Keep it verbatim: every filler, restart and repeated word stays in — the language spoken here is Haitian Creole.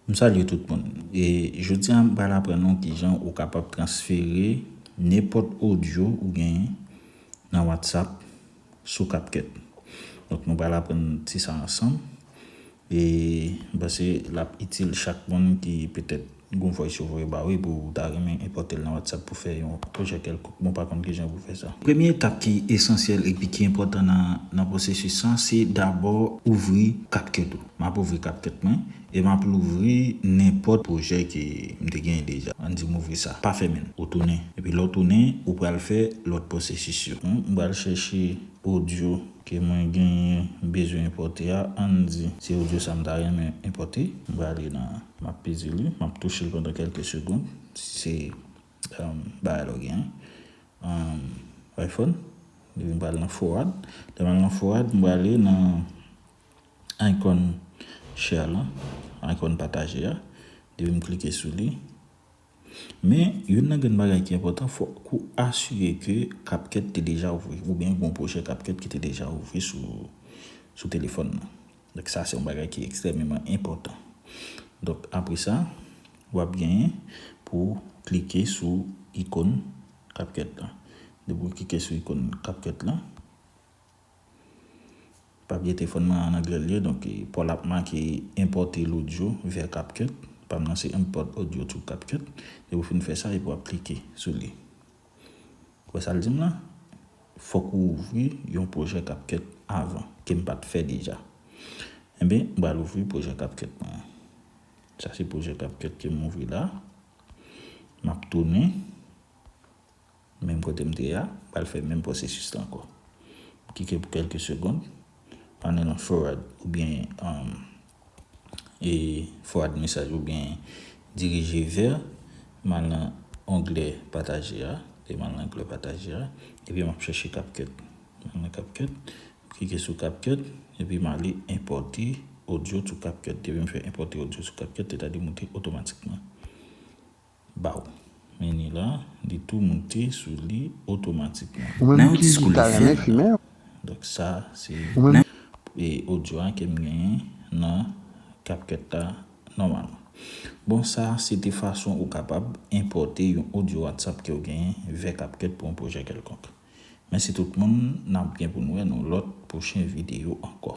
M salye tout moun. E jodi a, m pral aprann nou kijan ou kapab transfere nenpòt odyo ou genyen nan WhatsApp sou CapCut. Donk, nou pral aprann ti sa ansanm. E m panse l ap itil chak moun ki petèt gon voice over ba ou epi ou ta renmen enpòte l nan WhatsApp pou fè yon pwojè kèlkonk. Bon, pa konn kijan pou fè sa. Premye etap ki esansyèl epi ki enpòtan nan, nan pwosesis sa, se dabò ouvri CapCut ou. M ap ouvri CapCut mwen e m ap louvri nenpòt pwojè ke m te genyen deja. Ann di m ouvri sa. Pa fèmen l. Ou tounen. Epi lè w tounen, ou pral fè lòt pwosesis yo. Hmm, m pral chèche odyo ke mwen genyen bezwen enpòte a, ann di se odyo sa m ta renmen enpòte. M prale nan, m ap peze li, m ap touche l pandan kèlke segonn. Se, um, bagay la w genyen, um, iPhone. Epi m pral nan forward. Lè m al nan forward, m prale nan icon share la, icon pataje a. Epi m klike sou li. Men, youn nan grenn bagay ki enpòtan, fòk ou asire ke CapCut te deja ouvri, oubyen gen yon pwojè CapCut ki te deja ouvri sou, sou telefòn nan. Donk, sa se yon bagay ki ekstrèmeman enpòtan. Donk, apre sa, w ap genyen pou w klike sou ikòn CapCut la. Depi w klike sou ikòn CapCut la, pa bliye telefòn mwen an anglè l ye, donk, e, pa w l ap make enpòte lodyo vè CapCut. Pa m nan se import audio to CapCut. Depi w fin fè sa, epi w ap klike sou li. Ou wè sa l di m la? Fòk ou ouvri yon pwojè CapCut avan, ke m pa t fè deja. Enben, m pral ouvri pwojè CapCut mwen an. Sa se pwojè CapCut ke m ouvri la. M ap tounen. Menm kote m te ye a, m pral fè menm pwosesis la ankò. M klike pou kèlke segonn, m ale nan forward oubyen, um, e forward mesaj oubyen dirije vè, m al nan onglè pataje a, e m al nan onglè pataje a, epi m ap chèche CapCut. M al nan CapCut, m klike sou CapCut, epi m ale enpòte audio to CapCut. Depi m fè enpòte audio sou CapCut, li ta demoute otomatikman ba w. Men ni la, li tou moute sou li otomatikman. Ou menm ki ta renmen fimen. Donk sa se nan e audio a ke m genyen nan CapCut la nòmalman. Bon, sa se te fason ou kapab enpòte yon audio WhatsApp ke w genyen vè CapCut pou yon pwojè kèlkonk. Mèsi tout moun, n ap gen pou n wè nan lòt pwochen videyo ankò.